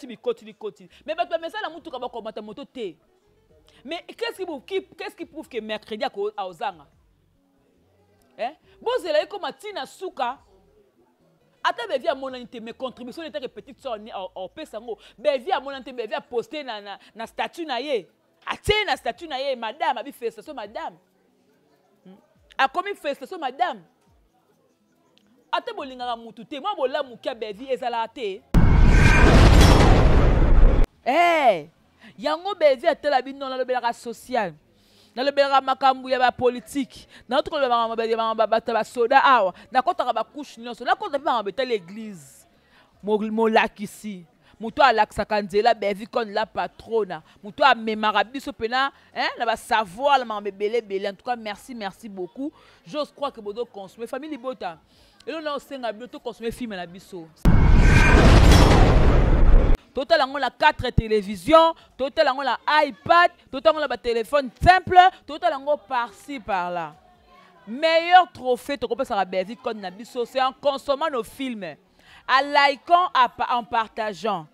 Akoti bikoti likoti, mais bato bamesana na mutuka bakomata moto te. Mais qu'est-ce qui prouve que mercredi akozanga? Eh? Bozela ekoma ntina suka. Ata Bevi amonani te, mais contribution etake petite sœur ni opesa yango. Bevi amonani te, Bevi aposte na statut na ye, atie na statut na ye madame abi félicitation madame. Akomi félicitation madame. Ata bolingaka mutu te, mwa bolamuki ya Bevi ezalaka te. Eh, yango Bevi atala bino, nalobelaka social, nalobelaka makambo ya bapolitike, nauti koloba makambo ya bato ya basoda awa, nakɔtaka bacouche nyonso, nakɔta mpe makambo etali église. Molakisi moto alakisaka nzela, Bevi Con la patrona, moto amemaka biso mpena, hein, na basavoir na makambo ebele ebele. En tout cas, merci, merci beaucoup. J'ose croire que bozo consommer famille libota. Elo na osenga bino to consommer film na biso, totala yango na 4 télévision, totala yango na iPad, totala yango na batelefone simple, totala yango par-ci par-là. Meilleur trophée tokopesaka Bevi Code na biso, c'est en consommant nos films, en likant, en partageant.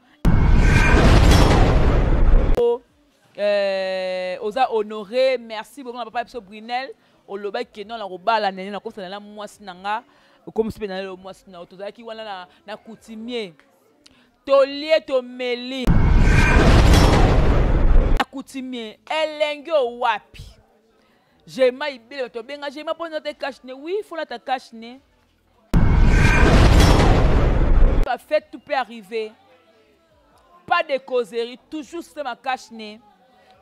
Oza honoré, merci beaucoup na papa biso Brunel. Olobaki ke non, na kobala nene, na kosala na mwasi na nga, okomisi mpe na lelo mwasi na yo. Tozalaki wana na coutumier, tolie tomeli na coutumier, elengi owapi. Jema ibele bato babenga Jema mpo nota cache-nez. Oui, faut nata cache-nez. La fête, tout peut arriver, pas de causerie, toujours système à cache-nez.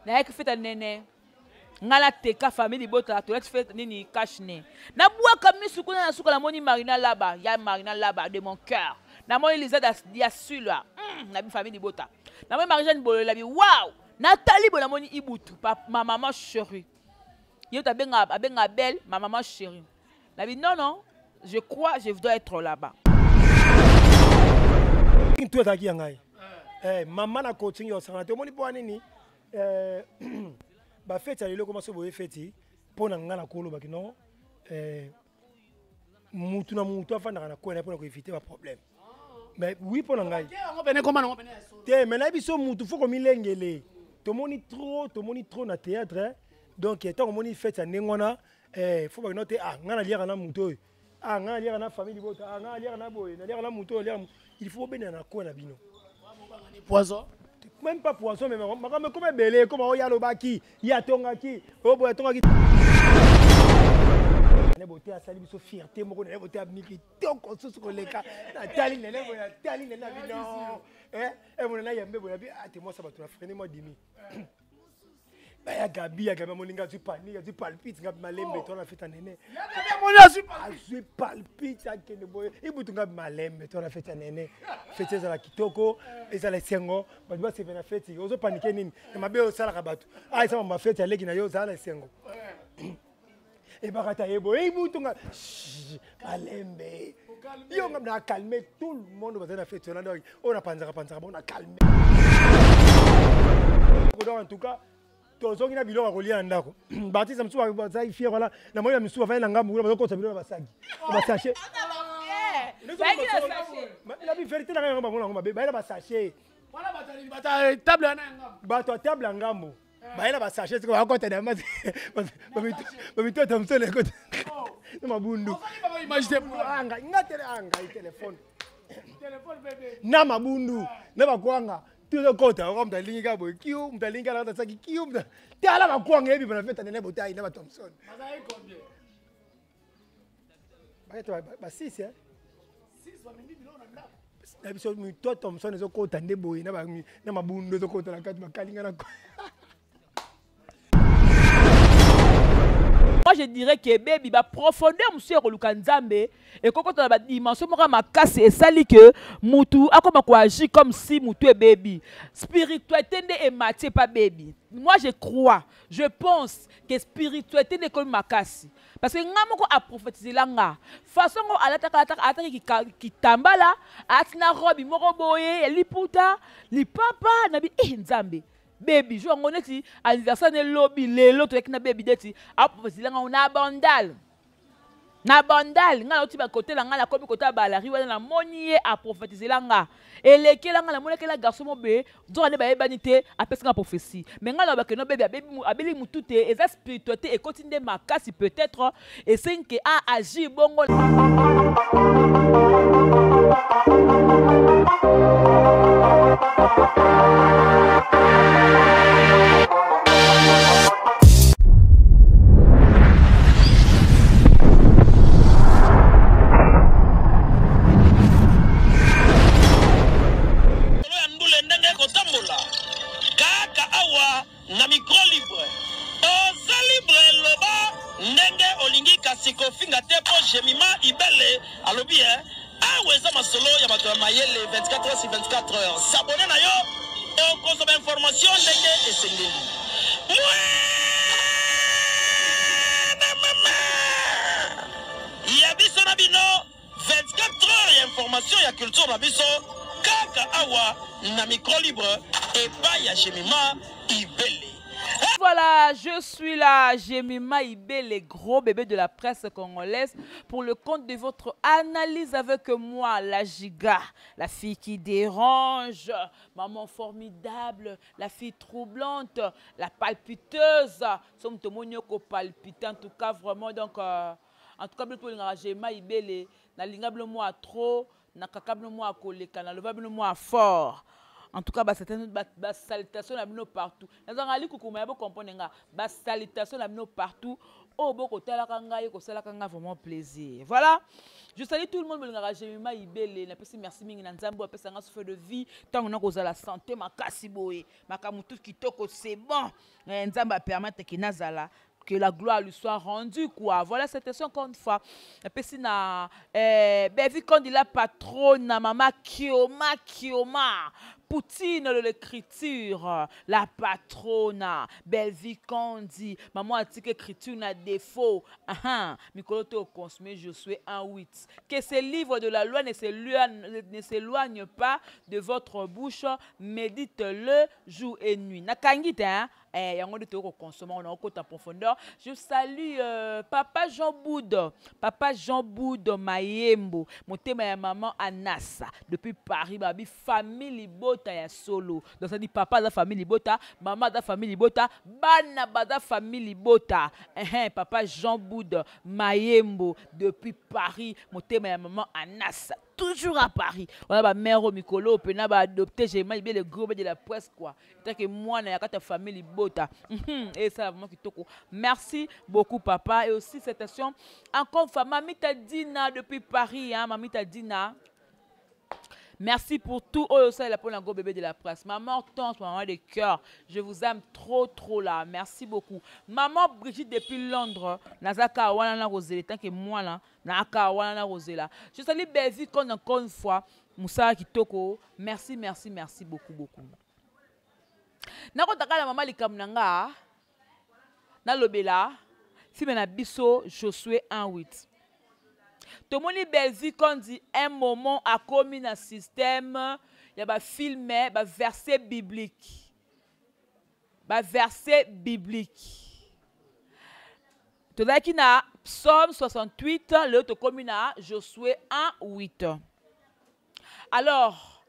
Nayaki fête nene, nga nateka famille libota, tolati fête nini, cache-nez. Nabwaka misu kuna na suka, namoni Marina Laba ya Marina Laba de mon cœur, namoni Liza Diasula, nabi famille libota, namoni Marie-Jeanne Bolola bi wow, natali bo, namoni Ibutu, ma maman chérie, ye to abenga, abenga belle ma maman chérie. Nabi non, non, je crois je dois être là-bas. Tu ezalaki ya ngai. Eh, mama na coaching ya osangana te, omoni mpo nini? Eh, bafeti ya lelo ekoma so boye, feti mpo na ngai nakolobaki non, eh, mutu na mutu afandaka na kwena mpona koevite baproblème. Mais oui, mpo na ngai te, mais nayebi so mutu fo komilengele. Tomoni trop, tomoni trop na théâtre. Donc ntango omoni fete ya ndenge wana, eh, fo bakino te. Ah, ngai naliaka na mutu oyo, ah, ngai naliaka na famille libota, ah, ngai naliaka na boye, naliaka na mutu oyo. Il faut bobendana na coin na bino. Poison. Même pas poison, mais makambo ekoma ebele, ekoma oyo alobaki, ye atongaki oyo boye, atongaki nene bote, asali biso fierté moko. Nene bote abimi kitoko susu koleka. Natali nene boye, natali nene na bino emona nayambe boye, abi ate mwasa bato na freine mwa dimi baya Gabi ya Gabi amoninga azwi panique, azwi palpite. Ngabi malembe, to na feta nene. Azwi palpite, akende boye ibutu. Ngabi malembe, to na feta nene. Feti ezala kitoko, ezala esengo, bato basepela na feti. Ozopanike nini na mabe oyo osalaka bato? Ah, eza mama feti aleki na yo, ozala na esengo. Ebakata ye boye ibutu, nga malembe yo, nga na calme tout le monde bazali na feti wana. Donc oyo napanzaka panzaka bango, na calme. Donc en tout cas, tozongi na biloko ya kolia na ndako. Baartiste mosusu bazali fier wana, na moi ya misusu bafandi na ngambu kuna, bazokosa biloko na basaki, na basachet. Na bivérité na ngai, yango bamona yango mabe, baye na basachet. Bato ya table ya ngambo baye na basachet, sikoyo bakota na bamitoto mosusu ekota na mabundu. Nga tele ngai telefone na mabundu na bakwanga tozokota. Oka moto alingi kaka boye kiu, moto alingi kaka asaki kiu. Tala bakwanga yebi bana feta nene botai na bathomson baketa basisi na biso. Mito Thomson ezokota nde boye na mabundu, ezokota na kati bakalinga na. Moi, je dirais que baby ba profondeur mosusu ya koluka Nzambe ekokota na badimension moko ya makasi, esali ke mutu akoma koagir comme si mutu ebebi, spiritualité nde emati epa bebi. Moi, je crois, je pense que spiritualité nde ekomi makasi, parce que nga moko aprophétisela nga façon ngo alataka, alataka, alataki kitambala, alati na robe moko boye ya liputa lipapa. Nabi eh, Nzambe, bebi jour yango neti anniversaire ne lobi lelo, toyaki na bebi neti aprophétisela nga na bandal. Na Bandal, nga nauti ba kote na nga, nakomi kota balari wana, namoni ye aprofetizela nga, elekela nga, namonakela garçon mobe nzoka nde bayebani te, apesi nga prophétie. Mais nga na bakeno bebe abeli mutu te, eza spiritualité ekoti nde makasi, peut-être esengi ke a agir bongo. Ya ndule ndenge ekotambola kaka awa na micro libre. Oza libre, loba ndenge olingi, kasi kofinga te, mpo Jemima Ibele alobi e awa eza masolo ya bato ya mayele. 24 heures sur 24 heures, s'abonner na yo, okozwa bainformation ndenge esengeli. Mwana mama ya biso na bino, 24 heures ya information ya culture na biso kaka awa na micro libre epai ya Jemima Ibele. Voilà, je suis là, Jemima Ibele, gros bébé de la presse congolaise, pour le compte de votre analyse avec moi, la giga, la fille qui dérange, maman formidable, la fille troublante, la palpiteuse, somme ko palpite, en tout cas vraiment, donc, en tout cas, bino tolingaka Jemima Ibele, nalinga bino mwa trop, nakaka bino mwa koleka, naloba bino mwa fort. En tout cas, ba salutation na bino partout. Nazanga likukuma ya bocomprendre nga. Ba salutation na bino partout. Oh, boko talaka ngai, kosalaka nga vraiment plaisir. Voilà. Je salue tout le monde bolingaka Jemima Ibele. Napesi merci mingi na Nzambe apesa nga souffle de vie. Tango na kozala santé makasi boye. Makambo tout kitoko, c'est bon. Eh, Nzambe a permettre que nazala, que la gloire lui soit rendue, quoi. Voilà, c'était encore une fois. Napesi na Bevi Kondi, la patronne, maman Kioma Kioma, Poutine de l'écriture, la patronne, Belvi Kondi, maman a dit que l'écriture n'a défaut. Ah, mikolo to consommé Josué 1:8. Que ce livre de la loi ne s'éloigne pas de votre bouche, médite-le jour et nuit. Nakangi te, hein? Eh, yango nde toyoko consommer, on a okota en profondeur. Je salue Papa Jean Boud, Papa Jean Boud Mayembo, motema ya maman Anassa depuis Paris, babi famille Libota ya solo. Donc ça dit papa da famille Libota, maman da famille Libota, bana ba da famille Libota. Eh, eh, Papa Jean Boud Mayembo depuis Paris, motema ya maman Anassa toujours à Paris. On a ba mère au mikolo, pena ba adopté, j'ai mal bien le gros de la presse, quoi. Tant que moi na yakata famille Libota. Et ça vraiment kitoko. Merci beaucoup papa, et aussi cette station encore une fois Mamita Dina depuis Paris, hein, Mamita Dina. Merci pour tout. Oh, ça, la pour gros bébé de la presse. Maman Hortense, maman de cœur. Je vous aime trop, trop là. Merci beaucoup. Maman Brigitte depuis Londres. Nazaka wana rosé. Tant que moi là, Nazaka wana rosé là. Je salue Belvi comme encore une fois. Moussa Kitoko. Merci, merci, merci beaucoup, beaucoup. Nakotaka la maman likam nanga. Nalobela. Film na biso Josué 1:8. Tomoni Belvi quand dit un moment a commis dans système, il y a ba film, ba verset biblique. Ba verset biblique. Tozalaki na Psaume 68, le tokomi na Josué 1:8. Alors,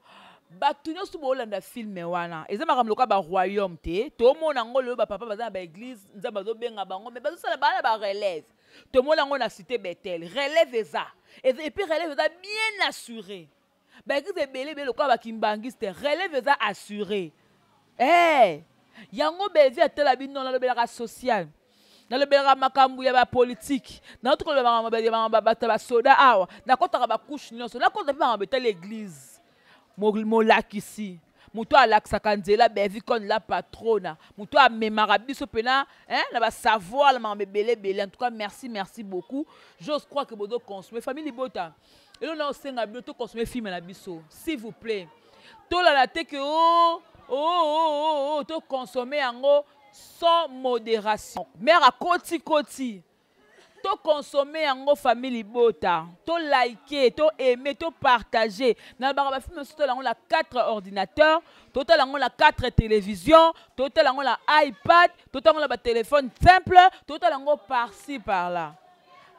bato nyonso bolanda film wana, eza makambo lokola ba royaume te. Tomona ngo lelo ba papa baza na ba église, Nzambe azobenga bango, mais bazosala bana ba relève. Tomona ngo na cité Bethel, relève eza. Et puis relève eza bien assuré. Ba église ebele ebele lokola ba kimbangiste, relève eza assuré. Eh, yango Belvi atela bino na lobelaka social. Nalobelaka makambo ya ba politique. Nauti koloba makambo ya ba, ba, ba, ba soda awa. Nakotaka ba couche nyonso. Nakotaka mpe makambo etali église. Molakisi. Moto alakisaka nzela, Belvi comme la patrona. Moto amemaka biso pena, hein, na ba savoir, na makambo ebele ebele. En tout cas, merci, merci beaucoup. J'ose croire que bozo consommer. Famille Libota. Eloko na osenga bino to consommer film na biso. S'il vous plaît. Tolala te que oh, oh, oh, oh, oh, to consommer yango sans modération. Mère a koti koti. To consommer yango famille Libota. To liker, to aimer, to partager. Na ba ba film surtout la 4 ordinateurs, to tala yango la 4 télévisions, to tala yango la iPad, to tala yango la ba téléphone simple, to tala yango par-ci par-là.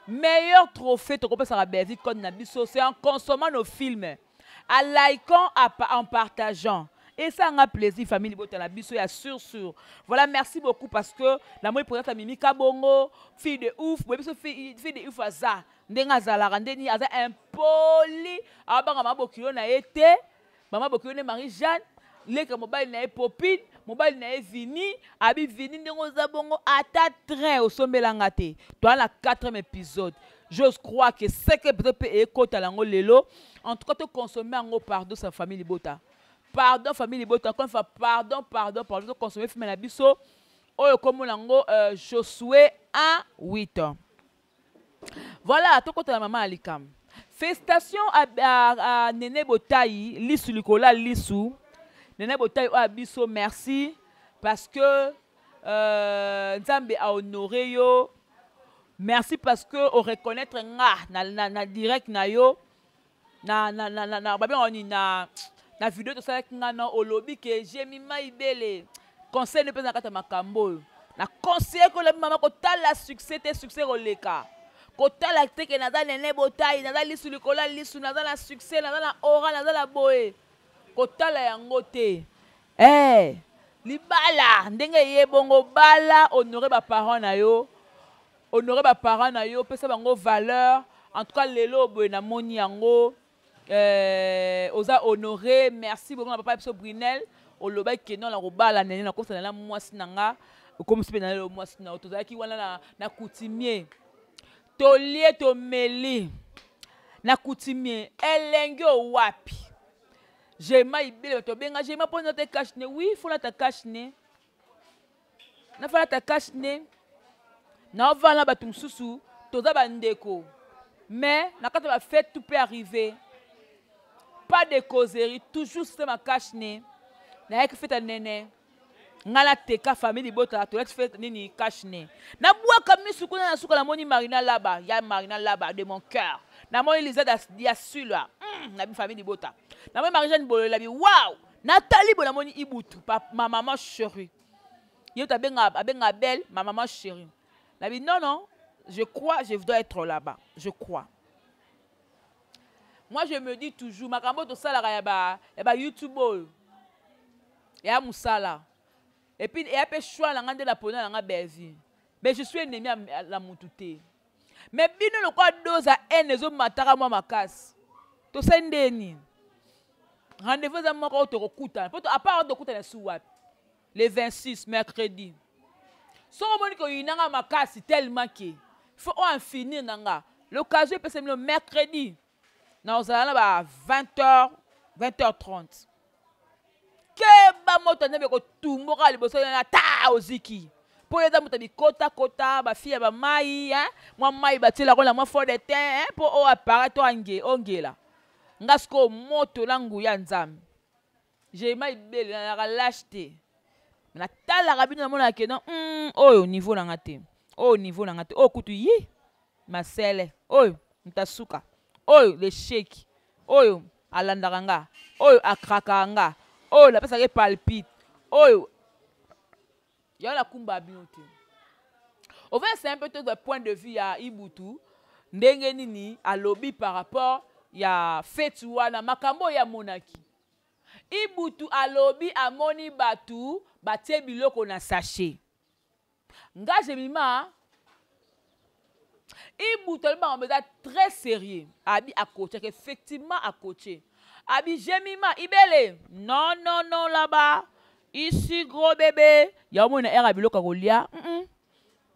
Meilleur trophée tokopesaka Belgique code na biso, c'est en consommant nos films, en likant, en partageant. Et ça un plaisir famille libota na biso ya sûr sûr. Voilà, merci beaucoup parce que la moi présente Mimi Kabongo, fille de ouf, boye biso fille, fille de ouf aza. Ndenge azalaka ndeni aza impoli, abanga mabokilo na ye te. Mama bokilo ne Marie-Jeanne, leka mobali na ye Popine, mobali na ye Vini, abi Vini ndenge oza bongo ata train osombela nga te. Toa na 4e épisode. J'ose croire que 5 épisode pe ekota lango lelo. En tout cas to consommer yango pardon sa famille libota. Pardon famille libota, encore une fois pardon, pardon, pardon to consommer film na biso. Oyo komona yango euh, Josué 1 8. Voilà, tokota na mama ya likambo. Félicitations à, à, à Nene Botayi, lisu likola lisu. Nene Botayi oyo biso merci parce que euh, Nzambe a honoré yo. Merci parce que au reconnaître nga na, na, na direct na yo na na na na, na babengaka nini na na video tosalaki nga na olobi ke jemima ibele conseil nde mpenza na kati ya makambo oyo na conseille kolobi mama kotala succès te succès koleka kotala te ke naza nene botai naza lisu likolo ya lisu naza na succès naza na aura naza na boye kotala yango te eh, libala ndenge eye bongo bala honore baparent na yo Honore ba parents na yo, pesa bango valeur. En tout cas lelo boye na moni yango euh, oza honoré. Merci beaucoup na papa biso Brunel. Olobaki ke non na kobala nene na kosala na mwasi na nga. Okomisi pe na lelo mwasi na yo. Tozalaki wana na, na coutumier. Tolie tomeli na coutumier. Elengi owapi? Jema ibele bato benga Jema mpo na te cache ne. Oui, faut na ta cache ne. Nafala ta cache ne. Naovanda na bato mosusu toza bandeko mais na kati ya bafete tout peut arriver pas de causerie toujours système ya cache ne nayaki fete ya nene ngai nateka famille libota tolati fete nini cache ne nabwaka misu kuna na suka namoni marina laba ya marina laba de mon cœur namoni liza diasula mm, nabi famille libota namoni marie jeanne bolola bi wow natali bo namoni ibutu ma maman chérie ye moto abenga abenga belle ma maman chérie nabi non non je crois je dois être là-bas je crois moi je me dis toujours makambo tosalaka ya ba ya ba youtube oyo ya mosala et puis eya mpe choix na nga nde napona na nga bellevue mais je suis ennemi ya mutu te mais bino lokola dose ya haine ezomataka mwa makasi tosali nde nini rendez-vous eza moko oyo tokokutana mpo apart tokutana su wapi le 26 mercredi soki omoni koyina nga makasi tellement ke faut oyo finir na nga l'occasion epesami no mercredi nakozala na ba 20 h 20 h 30 keba moto nzambe ekotumboka liboso na ta oziki mpo yo eza moto ya bikotakota bafi ya bamai mwa mai batielako na mwa fond de teint mpo oyo appareil to ange ongela nga sikoyo moto na nguya nzambe jerema ibele nalaka lashe te natalaka bino namonaka ke non mm, oyo niveau na nga te oyo niveau na nga te oyo kutu yi masele oyo ntasuka oyo lesheki oyo alandaka nga oyo akrakaka nga oyo napesaka ye palpite oyo yango nakumba bino te ovaya c'est un peu tozwa point de vue ya ibutu ndenge nini alobi par rapport ya feti wana makambo oyo amonaki ibutu alobi amoni bato batie biloko na sachet nga jemima ibutu alobi makambo eza très sérieux abi akotiaki effectivement akotie abi jemima ibele non non non là-bas ici gros bébé ya omoni na ere ya biloko ya kolia mm -mm.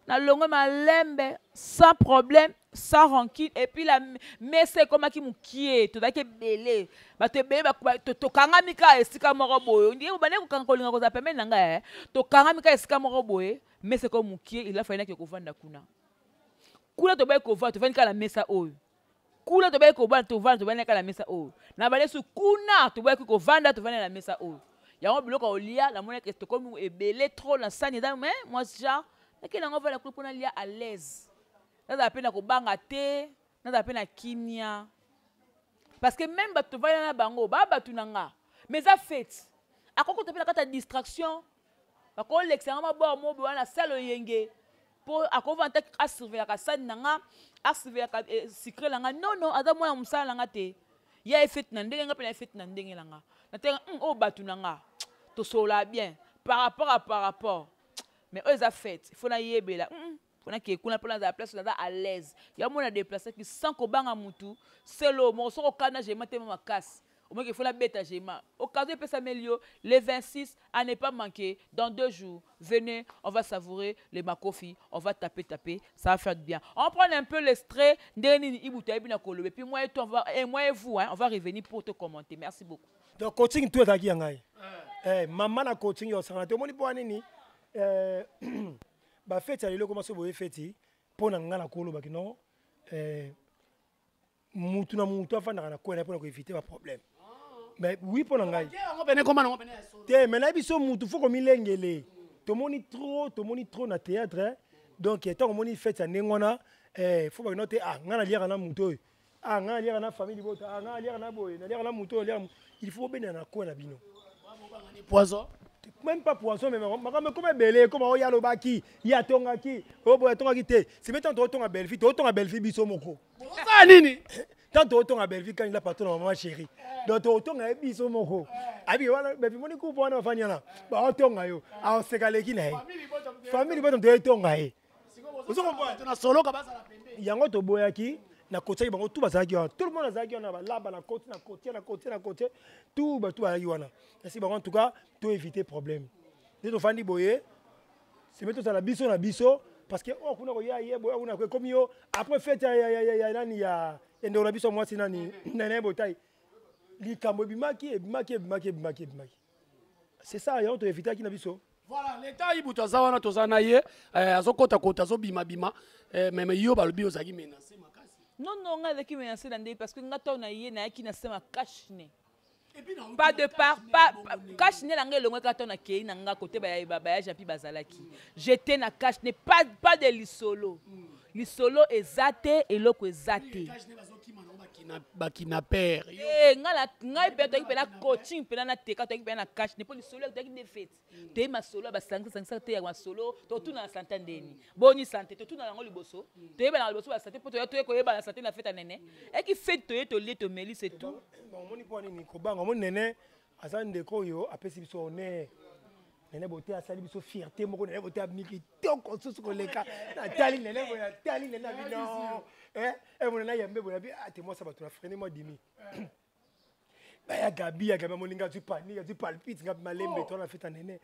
nalongwe malembe sans problème sans rancune et puis la mesa ekomaki mokie tozalaki ebele bato ebele tokangami kaka esika moko boye ondie obandaki kokanga kolinga kozala pembeni na ngai eh. tokangami kaka esika moko boye mesa ekomi mokie il a fallu nake kovanda kuna kuna tobai kovanda tovandi kaka na mesa oyo kuna tobayaki kovanda tovanda tovandi kaka na mesa oyo na balesu kuna tobayaki kovanda tovandi na mesa oyo yango biloko ya kolia namonaki tokomi ebele trop na sani eza mais moi genre nakende yango vanda kuna mpo nalia à l'aise nazala mpe na kobanga te nazala mpe na kimia parce que même bato tovanda na bango baa bato na nga mais eza fete akokota mpe na kati ya distraction bakolekisa nga mabor mobe wana sala oyenge. Mpo akovanda te asurveillaka sani na nga, asurveillaka eh, sucre na nga. Non, non, aza mwana mosala na nga te. Ye aye fete na ndenge nga mpe naye fete na ndenge na nga. Natenga oyo bato na nga tosolola bien par rapport à par rapport. Mais oyo eza fete, il faut nayebela. Faut nakee kuna mpo nazala place naza à l'aise. Ya mona déplaçaki sans kobanga mutu, selo moko soko okanda jema te makasi. Omoki faut nabeta jema. Occasion epesameli yo le 26 à ne pas manquer dans 2 jours. Venez, on va savourer les makofi, on va taper taper, ça va faire du bien. On prend un peu l'extrait ndenge nini Ibutu ayebi na koloba. Et puis moi et toi, on va, et moi et vous, hein, on va revenir pour te commenter. Merci beaucoup. Donc coaching tout ezalaki ya ngai. Eh, mama na coaching yo osangana te omoni mpo nini? Eh, ba feti ya lelo ekoma so boye feti mpo na ngai nakolobaki non, eh, mutu na mutu afandaka na coin na mpo na koevite ba problème. Mais oui, mpo na ngai te, mais nayebi so mutu fo komilengele. Tomoni trop, tomoni trop na théâtre, hein. Donc ntango omoni fete ya ndenge wana, eh, fo bakino te, ah, ngai naliaka na mutu oyo, ah, ngai naliaka na famille libota, ah, ngai naliaka na boye, naliaka na mutu oyo, naliaka. Il faut bobendana na coin na bino. Poison. Même pas poison, mais makambo ekoma ebele, ekoma oyo alobaki, ye atongaki, oyo boye atongaki te. C'est maintenant totonga Bellevue, totonga Bellevue biso moko. Osala nini? Tant totonga Bellevue quand il a patron na maman chérie. Donc totonga ye biso moko. Abi wana Bellevue moni couple wana bafandi wana, baotonga yo, aoseka leki na ye. Famille libota moto etonga ye. Ozo comprendre? Na soloka bazala pembeni. Yango toboyaki na kotiaki bango tout bazalaki wana. Tout le monde azalaki wana, balaba na koti na koti na koti na koti, tout bato bazalaki wana. Kasi bango en tout cas to éviter problème. Nde tofandi boye, seme tozala biso na biso parce que oyo kuna koya ye boye kuna ekomi yo après fête ya ya ya ya nani ya ndeko na biso mwasi nani nene botai likambo ebimaki ebimaki ebimaki ebimaki ebimaki. C'est ça yango toevitaki na biso. Voilà, l'état Ibutu aza wana toza na ye, eh, azokota kota azobima bima, eh, mais yo balobi ozalaki menacé makasi. Non, non, ngai azalaki menacé na ndenge parce que ngai ntango na ye nayaki na sema cache-nez. Pas de part, pas, cache-nez na ngai elongwaki kaka ntango nakei na ngai kote baya Jean-Pi bazalaki. J'étais na cache-nez, pas de lisolo. Lisolo eza te, eloko eza te. Bakidnapper. Eh, ngai mpe toyaki mpe na coaching mpe na teka, toyaki mpe na cache-nez mpo lisolo toyaki nde fete. Toyei masolo ya basangisa sangisa te ya masolo, totuna na sante ndeni. Boni sante, totuna yango liboso. Toyebana liboso ba sante mpo toya toye koyeba na sante na fete ya nene. Eki fete toye tolie tomeli c'est tout. Bon, omoni mpo nini kobanga, omoni nene aza ndeko oyo apesi biso honneur. Nene bote asali biso fierté moko, nene bote abimi kitoko susu koleka. Natali nene boye, natali nene abi non. Eh, eh, mona na yambe boye abi, ah, te mwasa bato na freine mwa dimi. Baya Gabi, ya Gabi amoninga azwi panique, azwi palpite, ngabi malembe, to na fête nene.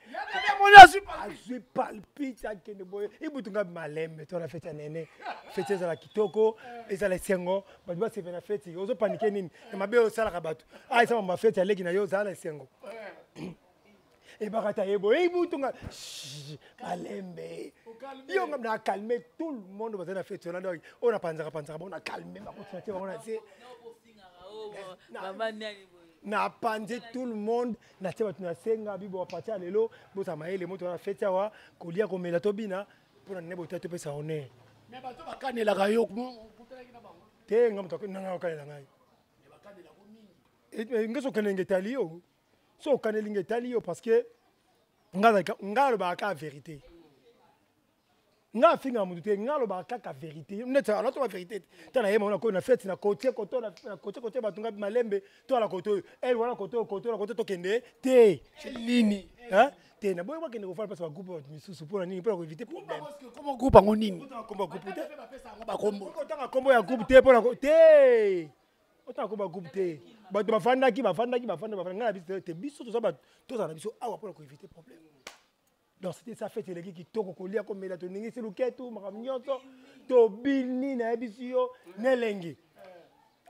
Azwi palpite, akende boye. Ibutu ngabi malembe, to na fête nene. Fête ezala kitoko, ezala esengo, bato basepela na fête. Ozo paniquer nini? Na mabe osalaka bato. Ah, eza mama fête aleki na yo, ozala na esengo. Ebakata ye boye, ibutu nga, chut, malembe. Yo nga na calmer tout le monde bazali na fête wana, donc oyo na panzaka panzaka bango na calmer bango, tina tie bango na se. Na panze tout le monde, na tie bato na senga bibo partir ya lelo, bozala mayele moto wana fête awa, kolia komela tobina mpona nene botia topesa honneur. Mais bato bakanelaka yo, okutanaki na bango? Te, nga moto nanga okanela ngai. Mais bakanelaka mingi. Eh, nga sokanela nge etali yo. So okaneli nge etali yo parce que nga alobaka kaka vérité. Nga afingaka motu te, nga alobaka kaka vérité. Neti alobaka vérité te. Tala ye mona ko na fête na côté koto na côté côté bato nga malembe to ala koto oyo. Elle wana koto koto na koto tokende te. Nini? Hein? Te na boye bakende kofala place ba groupe bato misusu mpona nini? Mpona koevite problème. Parce que comment groupe yango nini? Otanga kombo ya groupe te. Ba pesa yango ba kombo. Otanga kombo ya groupe te mpona te. Otanga kombo ya groupe te. Bato bafandaki, bafandaki, bafandaki, bafandaki. Ngai na biso te, biso toza ba, tozala na biso awa mpona koevite problème. Donc c'était ça fête eleki kitoko kolia komela toningisi luketu makambo nyonso tobini nayebisi yo nelengi.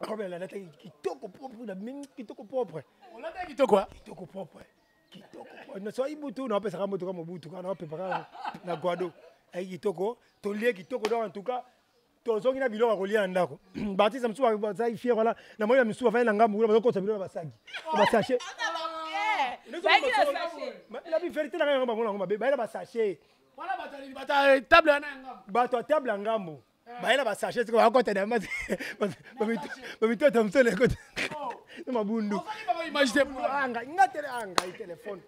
Robert alataki kitoko propre na mingi kitoko propre. Olataki kitoko, hein? Kitoko propre. Kitoko propre. Na so ibutu na opesaka moto ka mobutu ka na opepaka na guado. Ayi kitoko, tolie kitoko donc en tout cas tozongi na biloko ya kolia na ndako. Ba artiste mosusu bazali fier wana, na moni ya misusu bafandi na ngambo kuna bazokosa biloko na basaki. Na ba sachet. Bayaki na sachet. La vérité na ngai yango bamona yango mabe, bayela ba sachet. Wana bato ya nini? Bato ya table wana ya ngambo. Bato ya table ya ngambo. Bayela ba sachet, sikoyo bakota na masi. Bamitoto mosusu na ekota. Na mabundu. Osali bango image te. Ah, ngai, nga tele, ah, ngai téléphone.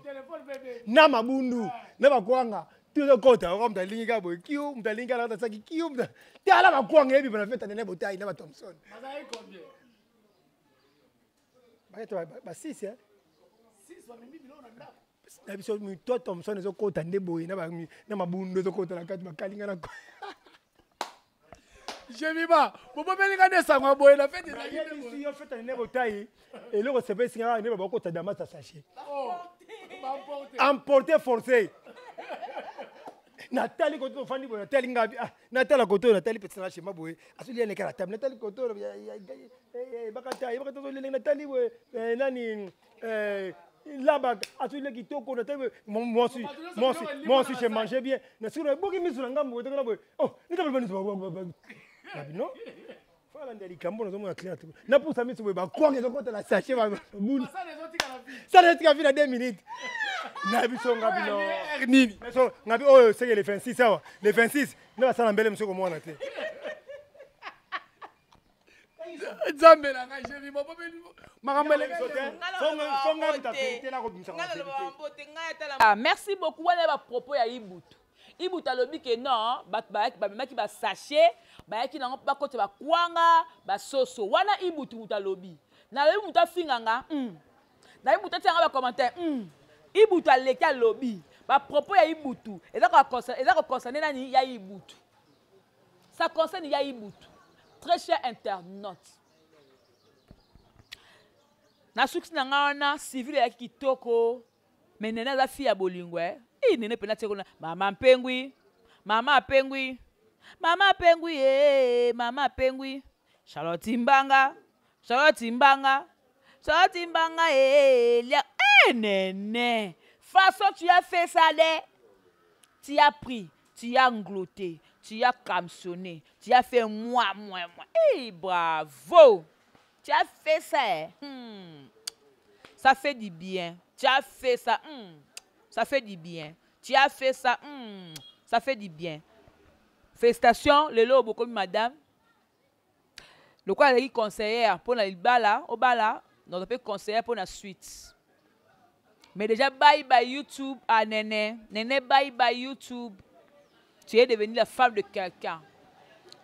Téléphone bébé. Na mabundu, na bakwanga. Tozokota oka moto alingi kaka boye kiu, moto alingi kaka atasaki kiu, tala bakwanga ebima na fete nene botai na bathomson. Bayeta basisi eh? Na biso mito thomson ezokota nde boye na mabundo ezokota na kati bakalinga na Jemima, bobomeli nga nde sango ya boye na fete ezalaki yo fete nene botai eloko sepesi nga nde bakota damas ya sachet oh, emporté forcé natali koto ofandi boye natali nga ah, natala koto oyo natali peti na shema boye azolia neka na table natali koto oyo ebakata ebakata azolia ndenge natali boye eh, nani eh, laba azolia kitoko natali boye moi aussi moi aussi moi aussi j'ai mangé bien na sikoyo naboki miso na ngambo boye boye oh nita non falanda likambo nazomona clair te napusa miso boye bakwanga ezokota na sachet babuni sala etika vi na 2 minutes na biso nga bino nini so nga bi oyo seke le 26 awa le 26 nde basala mbele mosusu komona te. Nzambe na ngai, jevi makambo. Ah, merci beaucoup. Wana bapropos ya Ibutu. Ibutu alobi ke non, bato bayaki, bamemaki basachet, bayaki nango mpo bakota bakwanga basoso. Wana Ibutu moto alobi. Nalobi moto afinga nga. Nayebi moto atianga bacommentaire. Ibutu aleki alobi bapropos ya Ibutu eza koconcerne nani ya Ibutu. Ça concerne ya Ibutu. Très cher internaute, nasukisi na ngai wana. Civile eyaki kitoko, mais Nene aza fille ya bolingo e i Nene mpena tie kuna mama mpengwi, mama apengwi, mama apengwi e mama apengwi. Charlotte Mbanga, Charlotte Mbanga, Charlotte Mbanga e lia e Nene, façon tu as fait ça de tu as pris, tu as englouti, tu as camsionné, tu as fait moi moi moi. Eh bravo, tu as fait ça eh. Ça fait du bien. Tu as fait ça. Ça fait du bien. Tu as fait ça. Ça fait du bien. Félicitations. Lelo bokomi madame lokola azalaki conseillère mpona libala obala, naza mpe conseillère mpona suite. Mais déjà bye bye YouTube. Ah Nene, Nene, bye bye YouTube. Tu es devenue la femme de quelqu'un.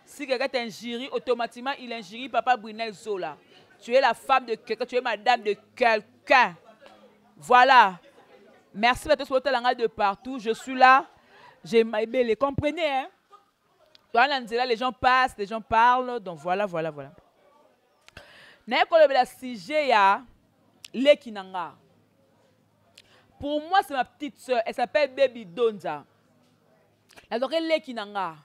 Si quelqu'un t'injurie, automatiquement il injurie papa Brunel Zola. Tu es la femme de quelqu'un, tu es madame de quelqu'un. Voilà. Merci à tous de partout. Je suis là. J'ai les comprenez, hein? Toa nzela, les gens passent, les gens parlent. Donc voilà, voilà, voilà. Naye kolobela sujet ya leki na nga. Pour moi, c'est ma petite sœur. Elle s'appelle Baby Donza. Nazwaki leki na nga.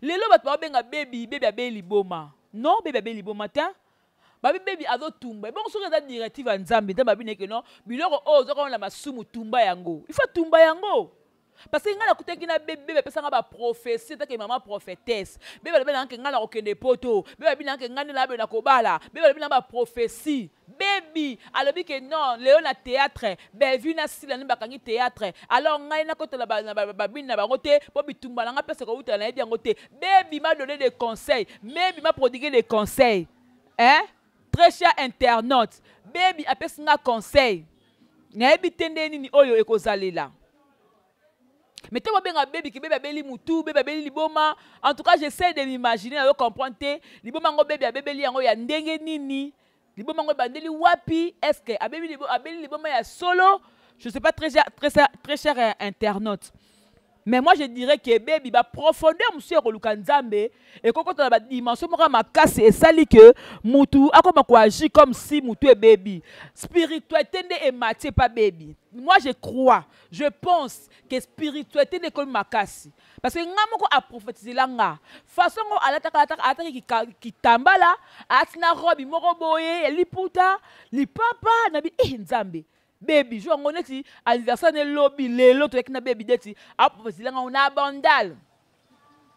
Lelo bato babenga Baby, Baby abeli liboma. Non, Baby abeli liboma te. Babi Baby azotumba. Ebongo soki eza directive ya Nzambe, Nzambe abi neke non, biloko oyo ozokomona na masumu, tumba yango. Il faut tumba yango. Parce que ngai nakutaki na Bebe, Bebe apesanga baprophétie take mama prophétesse. Bebe alobi nanga ke ngai nakokende poto. Bebe alobi nanga ke ngai nde nabe nakobala. Bebe alobi nanga baprophétie. Bebi alobi ke non, lelo na théâtre Bellevue na Sila nde bakangi théâtre, alors ngai nakotela babini na bango te mpo bitumba na ngai mpesa kowutela nayebi yango te. Bebi m'a donné des conseils, Bebi m'a prodigué des conseils, hein. Très cher internaute, Bebi apesi nga conseil, nayebi te nde nini oyo ekozalela. Mais te babenga Bebi ke Bebi abeli mutu, Bebi abeli liboma. En tout cas, j'essaie de m'imaginer, nazo comprendre te liboma yango Bebi abebeli yango ya ndenge nini, liboma yango ebandeli wapi. Est ce que abeli, abeli liboma ya solo? Je sais pas. Très très très cher internaute, mais moi je dirais que Bebi baprofondeur mosusu ya koluka Nzambe ekokota na badimension moko ya makasi, esali ke mutu akoma koagir comme si mutu ebebi. Spiritualité nde emati epa Bebi. Moi je crois, je pense que spiritualité nde ekomi makasi, parce que nga moko aprophétisela nga façon ngo alataka, alataka, alataki kitambala, alati na robe moko boye ya liputa lipapa na bi eh, Nzambe. Bebi jour yango neti anniversaire ne lobi, lelo toyaki na Bebi neti aprophétisela nga na Bandal.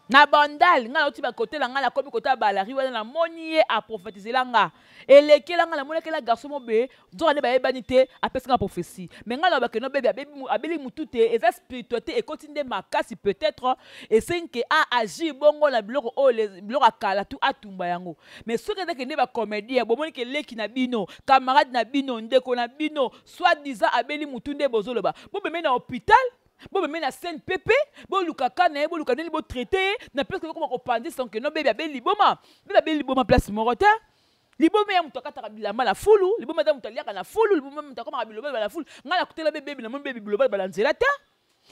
Na Bandal ngai nauti bakotela ngai, nakomi kota balari wana, namoni ye aprophétisela nga, elekela ngai, namonakela garçon mobe nzoka nde bayebani te, apesi nga prophétie. Mais ngai nalobake no, Bebi abeli mutu te, eza spiritualité ekoti nde makasi. Peut-être esengi ke aagir bongo na biloko oyo, biloko ya kala tu atumba yango. Mais soki ezaki nde bacomédien, bomoni ke leki na bino, camarade na bino, ndeko na bino, soit disant abeli mutu, nde bozoloba bobeme na hôpital. Bomeme na CNPP, boluka ka na ye, boluka ndenge botraite ye na place bokoma kopanzisa nke no bebi abeli liboma. Bebi abeli liboma place moko te. Liboma ya moto akataka bilamba na fulu, liboma eza moto aliaka na fulu, liboma moto akomaka bilobaloba na fulu. Ngai nakutela be bebi, namoni bebi bilobaloba na nzela te.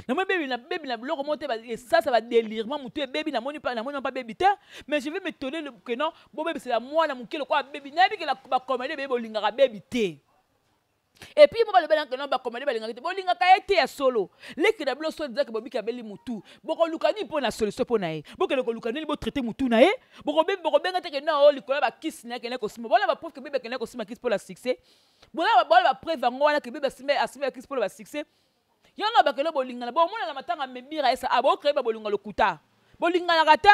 Namoni bebi na bebi na biloko moko te, esasa ba delirement moto ebebi, namoni pa, namoni pa bebi te. Mais je vais m'étonner que non, bobebisela mwana moke lokola bebi. Nayebi ke ba comédien bebi bolingaka bebi te. Et puis mo balobela que non ba comédien balingaka te, bolingaka ye te ya solo. Leki na bino solo ezaki bobiki abeli mutu. Bokoluka nini mpo na solution mpo na ye? Bokende koluka nini botraite mutu na ye? Bokobenga te ke non oyo likolo ya ba kisi na ye kende kosimba. Bona ba preuve ke bebe kende kosimba kisi mpo na succès. Bona ba preuve yango wana ke bebe asimba kisi mpo na ba succès. Yango bakelo bolingana, bomona na matanga mebira esa a bocree ba bolinga lokuta. Bolinganaka te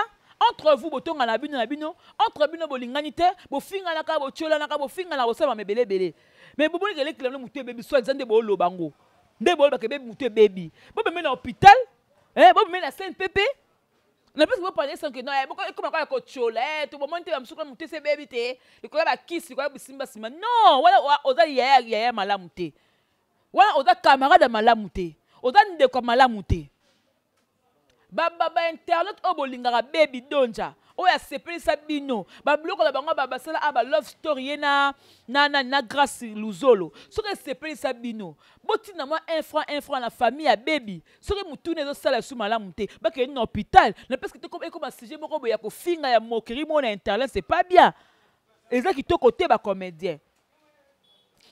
entre vous, botongana bino na bino, entre bino bolingani te, bofinganaka, botiolanaka, bofinganaka, bosala mebele ebele. Mais boboni ke leki na mutu ebebi, soit nde boloba ngo. Nde boloba ke bebi mutu ebebi. Bomeme na hôpital, eh bomeme na CNPP. Na place bo parler sans que non, eh boko ekoma kwa kotiola, eh to bomoni te ba musuka mutu ese bebi te. Likola ba kisi, likola bisimba sima. Non, wala oza yaya yaya malamu te. Wana oza camarade ya malamu te, oza ndeko ya malamu te. Ba ba ba internet oyo bolingaka baby donja oyo asepelisa bino ba biloko na bango ba basala a ba love story ye na na na, na Grace Luzolo, soki esepelisa bino botinda mwa 1 franc 1 franc na famille ya baby. Soki mutuna ezosala su malamu te, bakende na hôpital na parce que te ekoma sujet moko boye ya kofinga ya moquerie moko na internet, c'est pas bien, eza kitoko te ba comédien.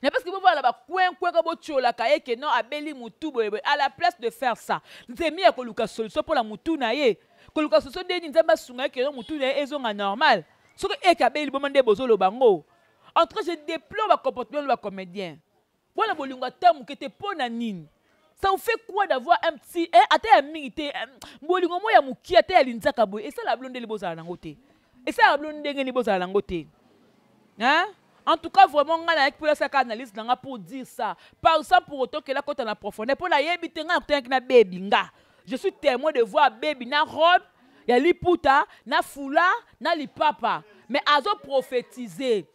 Na parce que bovala ba coin coin ka botiolaka ye ke non abeli mutu boye boye, à la place de faire ça nzemi ya koluka solution mpo na mutu na ye, koluka solution ndeni Nzambe asunga ye ke non mutu na ye ezonga normal. Soki eke abeli liboma nde bozoloba ngo. En tout cas je déplore ba comportement ba comédien. Bwana bolingo ata moke te mpo na nini? Ça vous fait quoi d'avoir un petit, eh, ata ya mingi te, eh, bolingo mo ya moke ata ya linzaka boye, esala bino ndenge bozala nango te. Esala bino ndenge nini bozala nango te. Hein? En tout cas, vraiment, nga na pour ça analyse nanga pour dire ça. Pas ça pour autant que la côte en profondeur. Pour la yebi te nga na baby nga. Je suis témoin de voir baby na robe, ya liputa, na foulard, na lipapa. Mais azo prophétiser.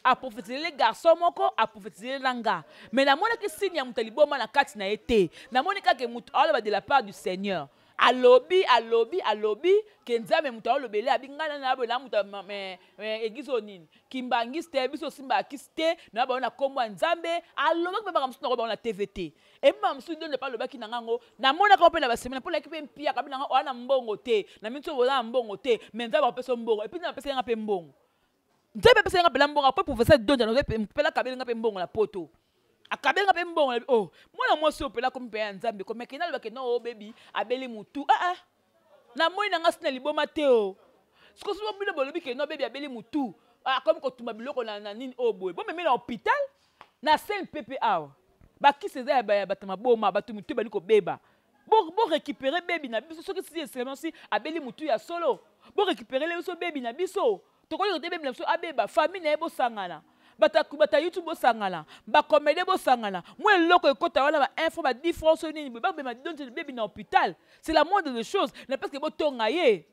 A prophétiser les garçons moko, a prophétiser na nga. Mais na mona ki signe ya mutu liboma na kati na été. Na moni kaka mutu aloba de la part du Seigneur. Alobi, alobi, alobi ke Nzambe mutu alobele abi nga na na na mutu mais église onini. Kimbangiste biso simba akiste na ba na kombo ya Nzambe, alobaki pe makambo mosusu na ko ba na TVT. Et makambo mosusu nde pa alobaki na ngango, na mona ka pe na ba semaine pour la pe mpia kabi na nga oana mbongo te. Na minso boza na mbongo te, mais Nzambe apesa mbongo. Et puis Nzambe apesa nga pe mbongo. Nzambe apesa nga pela mbongo après professeur Donja na pela kabeli nga pe mbongo na poto. Akabeli nga pe mbongo na oh mwana mwasi oyo pela komi pe ya Nzambe ko mekena alobaki non oh baby abeli mutu ah ah. Na moi na nga sina liboma te oh. Siko siko bino bolobi ke non baby abeli mutu. Ah komi kotumba biloko na na nini oh boye. Bo memi na hôpital na CNPP awa. Ba kisi eza ya ba ya bato maboma, bato mutu bali kobeba. Bo bo récupérer baby na biso soki si seulement si abeli mutu ya solo. Bo récupérer le biso baby na biso. Tokoki kote baby na biso abeba famille na ye bosangana. Bata bata YouTube bosangana, ba comédien bosangana. Moi eloko ekota wana ba info ba 10 francs so nini ba bema donne baby na hôpital. C'est la moindre des choses. Na parce que botonga ye.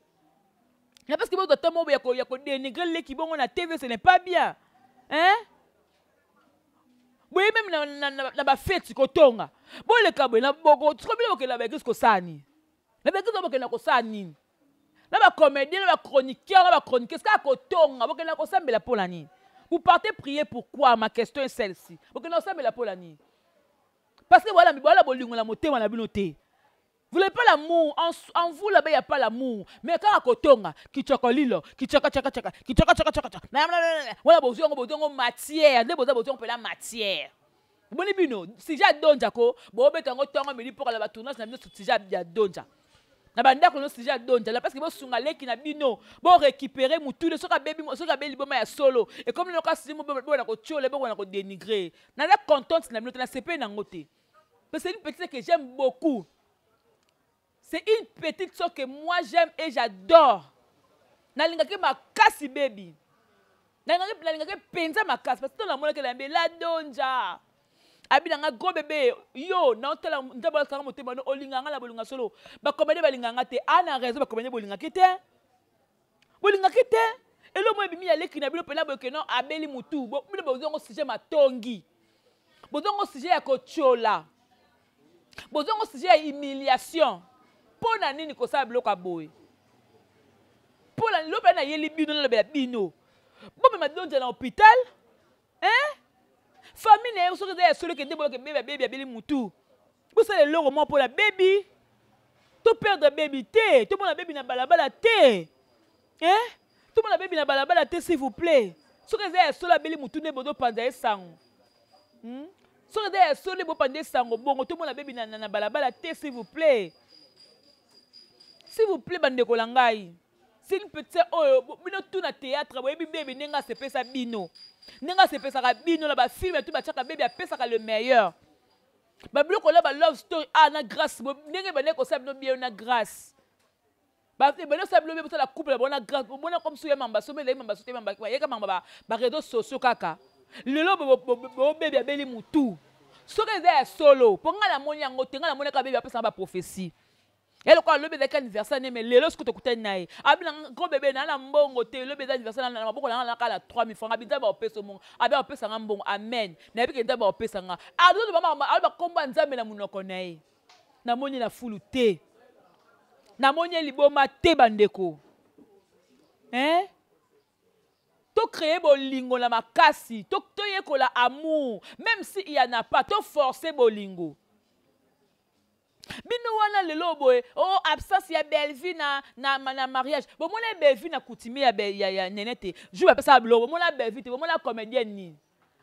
Na parce que boto tomo ya ko ya ko dénigrer leki bongo na TV ce n'est pas bien. Hein? Boye même na na na, na ba fête kotonga. Boleka boye na boko tiko bino bokela ba église kosala nini? Na ba église bokela kosala nini? Na ba comédien, na ba chroniqueur, na ba chroniqueuse kaka kotonga, bokela kosambela pona nini? Vous partez prier pourquoi? Ma question est celle-ci. Bokela kosambela pona nini? Parce que voilà, voilà bolingo na motema na bino te. Vous n'avez pas l'amour. En vous là-bas, il n'y a pas l'amour. Mais quand kotonga, kichokolilo, kichoka chaka chaka, kichoka chaka chaka chaka. Na na na na. Voilà bozongo bozongo matière, nde boza bozongo pela matière. Boni bino, si j'ai donja ko, bo beta ngo tongo midi pour la ba tournage na bino si j'ai ya donja. Na banda ko no si j'ai donja la parce que bo sunga leki na bino, bo récupérer mutu de soka baby, soka baby boma ya solo. Et comme no ka si mo bo na ko tchole, bo na ko dénigrer. Na la contente na bino na sepe na ngote. Parce que c'est une petite que j'aime beaucoup. C'est une petite soeur que moi j'aime et j'adore. Nalingaki makasi baby. Nalingaki nalingaki penza makasi parce que namonaki na la donja. Abi nanga gros bébé yo na otala nzambe akanga motema no olinga nga na bolinga solo. Ba comédien balinga nga te. Ana raison ba comédien bolinga ki te. Bolinga ki te. Elo mo ebimi ya leki na bino pena boye non abeli mutu. Bo bino bozongo sujet matongi. Bozongo sujet ya kotiola. Bozongo sujet ya humiliation. Mpo na nini kosala biloko ya boye? Mpo na lobi nayeli bino nalobela bino. Bomema Dondja na hôpital? Hein? Famille na ye soki eza ya solo kende boyoke bebe abebi abeli mutu. Bosala eloko moko mpo na bebi. To perdre bebi te, tomona bebi na balabala te. Hein? Tomona bebi na balabala te s'il vous plaît. Soki eza ya solo abeli mutu nde bozopanza ye sango. Soki eza ya solo nde bopanza ye sango bongo tomona bebi na, na, na balabala te s'il vous plaît. S'il vous plaît bandeko na ngai. C'est une petite oyo bino tout na théâtre boyebi bebi ndenge asepesa bino. Ndenge asepesaka bino na ba film tout batiaka bebi apesaka le meilleur. Ba biloko na ba love story ah na grâce ndenge bandeko kosala bino bien na grâce. Ba bino sala bino bien bosala couple bona grâce bona comme soya mamba sombe ezali mamba sote mamba yeka mamba ba, ba réseaux sociaux kaka. Lelo bo bebi abeli mutu. Soki eza ya solo po nga namoni yango te nga namoni kaka bebi apesaka ba prophétie. Ye lokola lobi ezalaki anniversaire ne mais lelo soki tokutani na ye abi na gros bébé na na mbongo te lobi eza anniversaire na maboko na nga na kala 3000 francs abi nzambe akopesa mbongo abi akopesa nga mbongo amen nayebi ke nzambe akopesa nga azozo mama aloba kombo ya nzambe na monoko na ye namoni na fulu te namoni ye liboma te bandeko hein to créer bolingo na makasi to toyekola amour même si il y en a pas to forcer bolingo bino wana lelo boye oh absence ya Bellevue na na, na mariage bomona Bellevue na coutumier ya, ya, ya nene te jour bapesaka biloko bomona Bellevue te bomona comédienne nini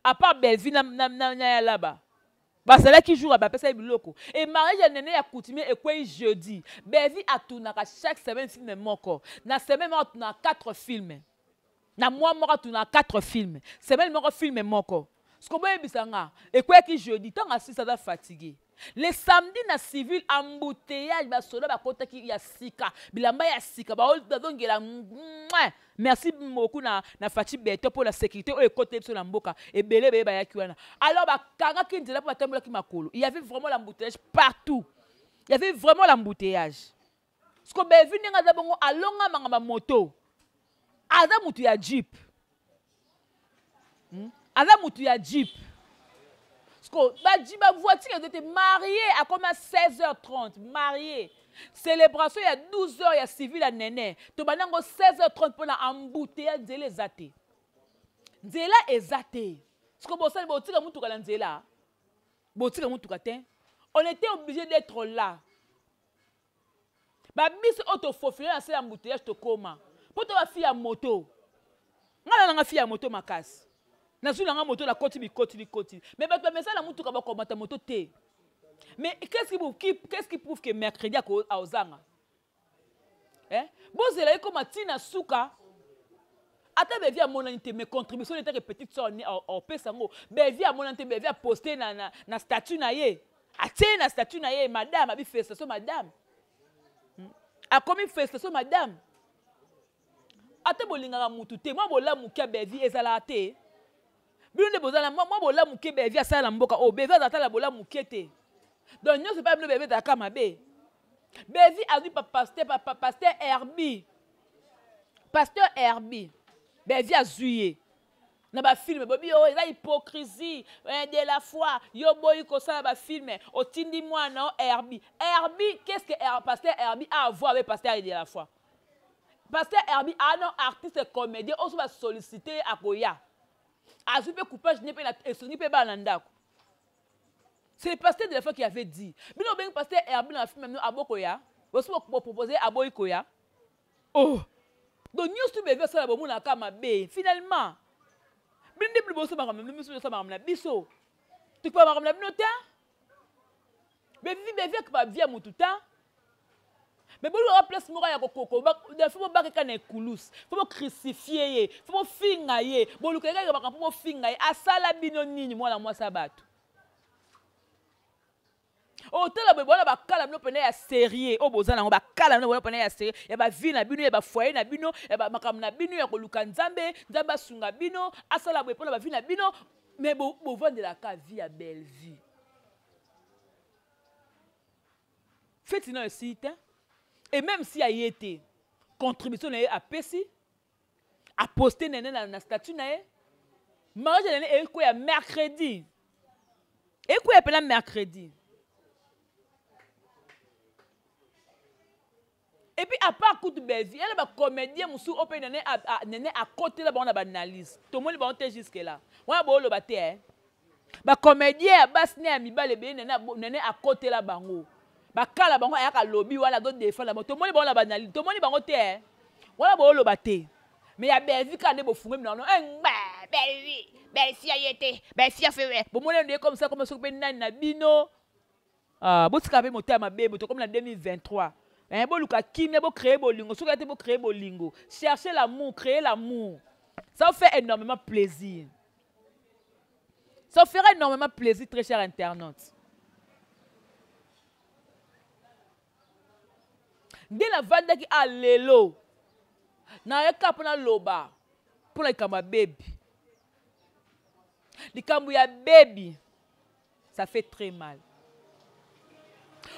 à part Bellevue na, na, na, na ya laba bazalaki jour bapesaki biloko e mariage ya nene ya coutumier ekwei jeudi. Bellevue atunaka chaque semaine film moko na semaine moko atunaka 4 films na mois moko atunaka 4 films semaine moko film moko. Siko boyebisa nga ekweyaki jeudi ntango asisi aza fatigué le samedi na civil embouteillage basoda bakotaki ya sika bilamba ya sika bazongela. Merci beaucoup na, na Fatshi Beto pour la sécurité oyo ekoteli biso na mboka ebele ebele bayaki wana. Alors bakangaki nzela mpo batambolaki makolo. Il y avait vraiment l'embouteillage partout, il y avait vraiment l'embouteillage. Siko Bellevue ndenge aza bongo alongamanga bamoto aza mutu ya jeep. Aza mutu ya jeep. Siko ba voiture eza te marié akoma 16h30 marié célébration ya 12h ya civil ya nene tobanda yango 16h30 mpona embouteillage nzela eza te nzela eza te. Siko bosali botika mutuka na nzela botika mutuka te. On était obligé d'être là. Ba biso oyo tofofile na se ya embouteillage tokoma mpo to ba fille ya moto. Nga na nga fille ya moto makasi nazwi na nga moto nakoti bikoti bikoti mais bato bamesala na mutuka bakomata moto te. Mais qu'est-ce qui prouve que mercredi akozanga? Eh? Bozela ekoma ntina suka ata Bellevue amonani te mais contribution etake petite sœur ni opesa yango. Bellevue amonani te, Bellevue aposte na, na, na statut na ye atie na statut na ye madame abi félicitation madame. Akomi félicitation madame. Ata bolingaka mutu te mwa bolamuki ya Bellevue ezalaka te. Bino nde bozala mwa bolamuki Bellevue asala na mboka oyo. Bellevue azala na bolamuki te. Donc nyonso epai bino Bellevue ezalaka mabe. Bellevue azwi pa pasteur, pa, pa, pasteur Herbie. Pasteur Herbie. Bellevue azwi ye na ba film bobi oyo eza hypocrisie de la foi yo boyi kosala ba film otindi mwana o Herbie. Herbie, qu'est-ce que pasteur Herbie a à voir avec pasteur de la foi? Pasteur Herbie a non artiste comédien oso ba solliciter akoya. Azwi pe coupage ne pe na esongi pe bana ndako. C'est le pasteur de la foi qui avait dit. Bino bengi pasteur Herbie na film no abokoya. Boso bo proposer aboyi koya. Oh. Donc nyonso bebe sala bomona ka mabe. Finalement bino nde boso makambo na biso boso makambo na biso. Tukipa makambo na bino te. Bevi bevi ba via mutu ta. Mais bolo wa place moko ya kokoko ba faut bobaka na ekulus. Faut bo crucifier ye, faut bo finga ye. Boluka kaka makambo bo finga ye. Asala bino nini mwana mwasa bato. Otala boye bona bakala bino pene ya sérieux oyo boza nango bakala bino bona pene ya sérieux ya ba vie na bino ya ba foyer na bino ya ba makambo na bino ya koluka nzambe nzambe asunga bino asala boye pona ba vie na bino mais bovandelaka vie ya belle vie. Feti na esili te et même si aye te contribution na ye apesi aposte nene na statut na ye mariage nene ekoya mercredi ekoya pena mercredi. Et puis à part kutu Bellevue, elle ba comédien musu ope nene nene à côté là ba on a analyse. Tout le monde ba on jusque là. Wana bo lo ba te hein. Ba comédien ya basi na ya mibale ebele nene nene akotela bango. Bakala bango ayaka lobi wana azo défendre bango. Tomoni bango na ba analyse, tomoni bango te hein. Wana bo lo ba te. Mais ya Bellevue kaka nde bofungoli minoko eh ngba Bellevue, Bellevue aye te, Bellevue afewe. Bomoni nde comme ça comme soki pe nani na bino. Ah, botika pe motema mabe bo tokomi na 2023. Eh, boluka kimia, bo créer bolingo. Soki te bo créer bolingo. Cherchez l'amour, créer l'amour. Ça vous fait énormément plaisir. Ça vous fera énormément plaisir, très cher internaute. Nde navandaki a lelo nayaka mpo naloba mpo na likambo ya bebi likambo ya bebi ça fait très mal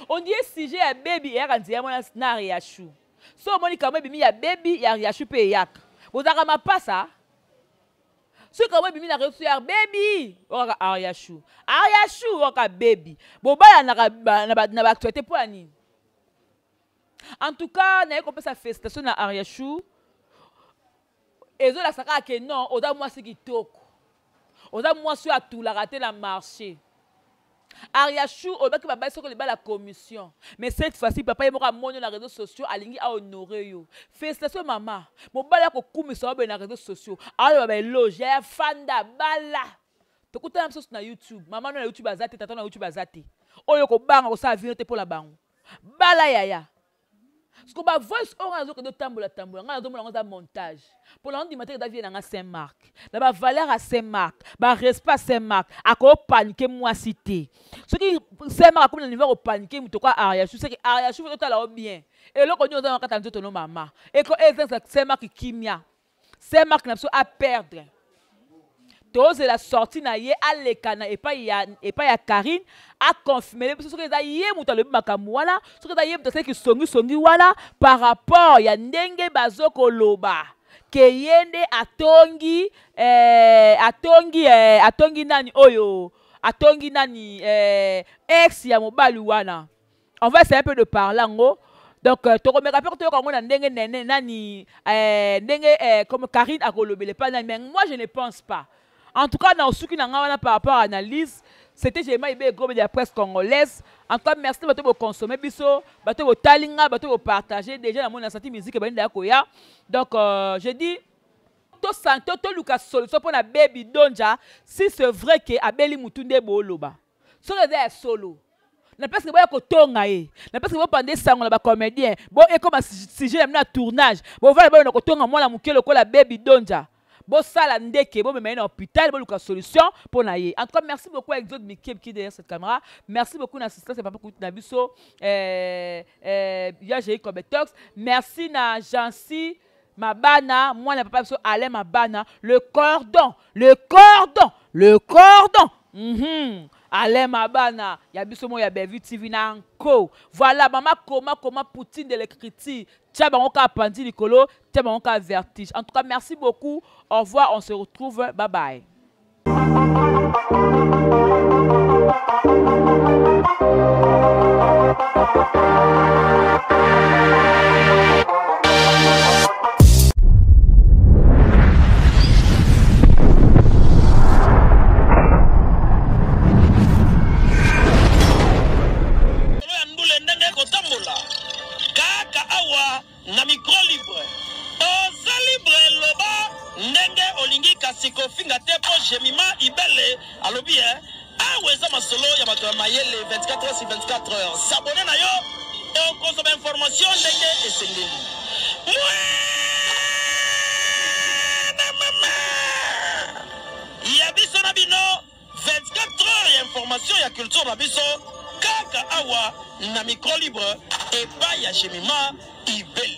on dirait sujet ya baby eyaka nzela mwana na riachou so omoni kambo ebimi ya baby ya riachou mpe eyaka bozalaka mapasa soki kambo ebimi na réseau ya baby okaka ariachou ariachou okaka baby bobalanaka na baactualité mpo ya nini en tout cas naye kopesa félicitation na ariachou ezolakisa kaka ke non oza mwasi kitoko oza mwasi oyo atulaka te na marché ariachou olobaki babali soki libala commission mais cette fois-ci papa ye moko amoni yo na réseaux sociaux alingi ahonore yo félicitation mama mobali akokumisa yo boye na réseaux sociaux aloba baeloge ya fanda bala tokutana biso na youtube mama no na youtube aza te tata na youtube aza te oyo kobanga kosala vino te mpo na bango bala yaya siko ba voice oyo ngai nazokende otambola tambola ngai nazomona yango eza montage mpo na ondima te eza vie na ngai saint marc na bavaleur ya saint marc barespect ya saint marc akopanike mwasi te soki saint marc akomi na niveau ya kopanike moto kwa ariachou seke ariachou fo totala yo bien eloko nini oza na kati ya nzoto no mama eko ezangisa saint marc kimia saint marc na biso a perdre tozela sortie na ye aleka na epai ya, epai ya karine aconfirmele biso soki eza ye moto alobi makambo wana soki eza ye moto asali kisongisongi wana par rapport ya ndenge bazokoloba ke ye nde atongi eh, atongi eh, atongi nani oyo atongi nani eh, ex ya mobali wana on va essayer un peu de parler yango donc euh, tokomeka mpe toyoka yango na ndenge nene nani euh, ndenge euh, comme karine akolobela epai nani mais moi je ne pense pas en tout cas na osuki na ngai wana par rapport à analyse c'était Jema Ibe Gobe de la presse congolaise. En tout cas, merci bato bo consommer biso, bato bo talinga, bato bo partager déjà na mona senti musique ba nda koya. Donc euh, je dis to santo to luka solution pona baby Donja si c'est vrai que abeli mutu nde boloba. Soki eza ya solo na place boya kotonga ye na place bopanda esango na bacomédien bo ekoma sujet na bino ya tournage bovanda boyo na kotonga mwana moke lokola baby donja bosala ndeke bomema ye na hôpital boluka solution mpo na ye en tout cas merci beaucoup à exode mikie qui derrière cette caméra merci beaucoup na assistance ya papa kutu na biso euh, euh, ya jei cobetox merci na jancy mabana mwana papa biso alain mabana le cordon le cordon le cordon mm -hmm. alain mabana ya biso moko ya bellevue tv na nko voilà mama koma koma poutine de l'écriture tia bango kaka panzi likolo tia bango kaka vertige en tout cas merci beaucoup au revoir on se retrouve bye bye kaka awa na micro libre oza libre loba ndenge olingi kasi kofinga te mpo jemima ibele alobi e awa eza masolo ya bato ya mayele 24 heures sur 24 heures sabone na yo okozwa bainformation ndenge esengeli mwana mama ya biso na bino 24 heures ya information ya culture na biso kaka awa na micro libre epai ya jemima ibele.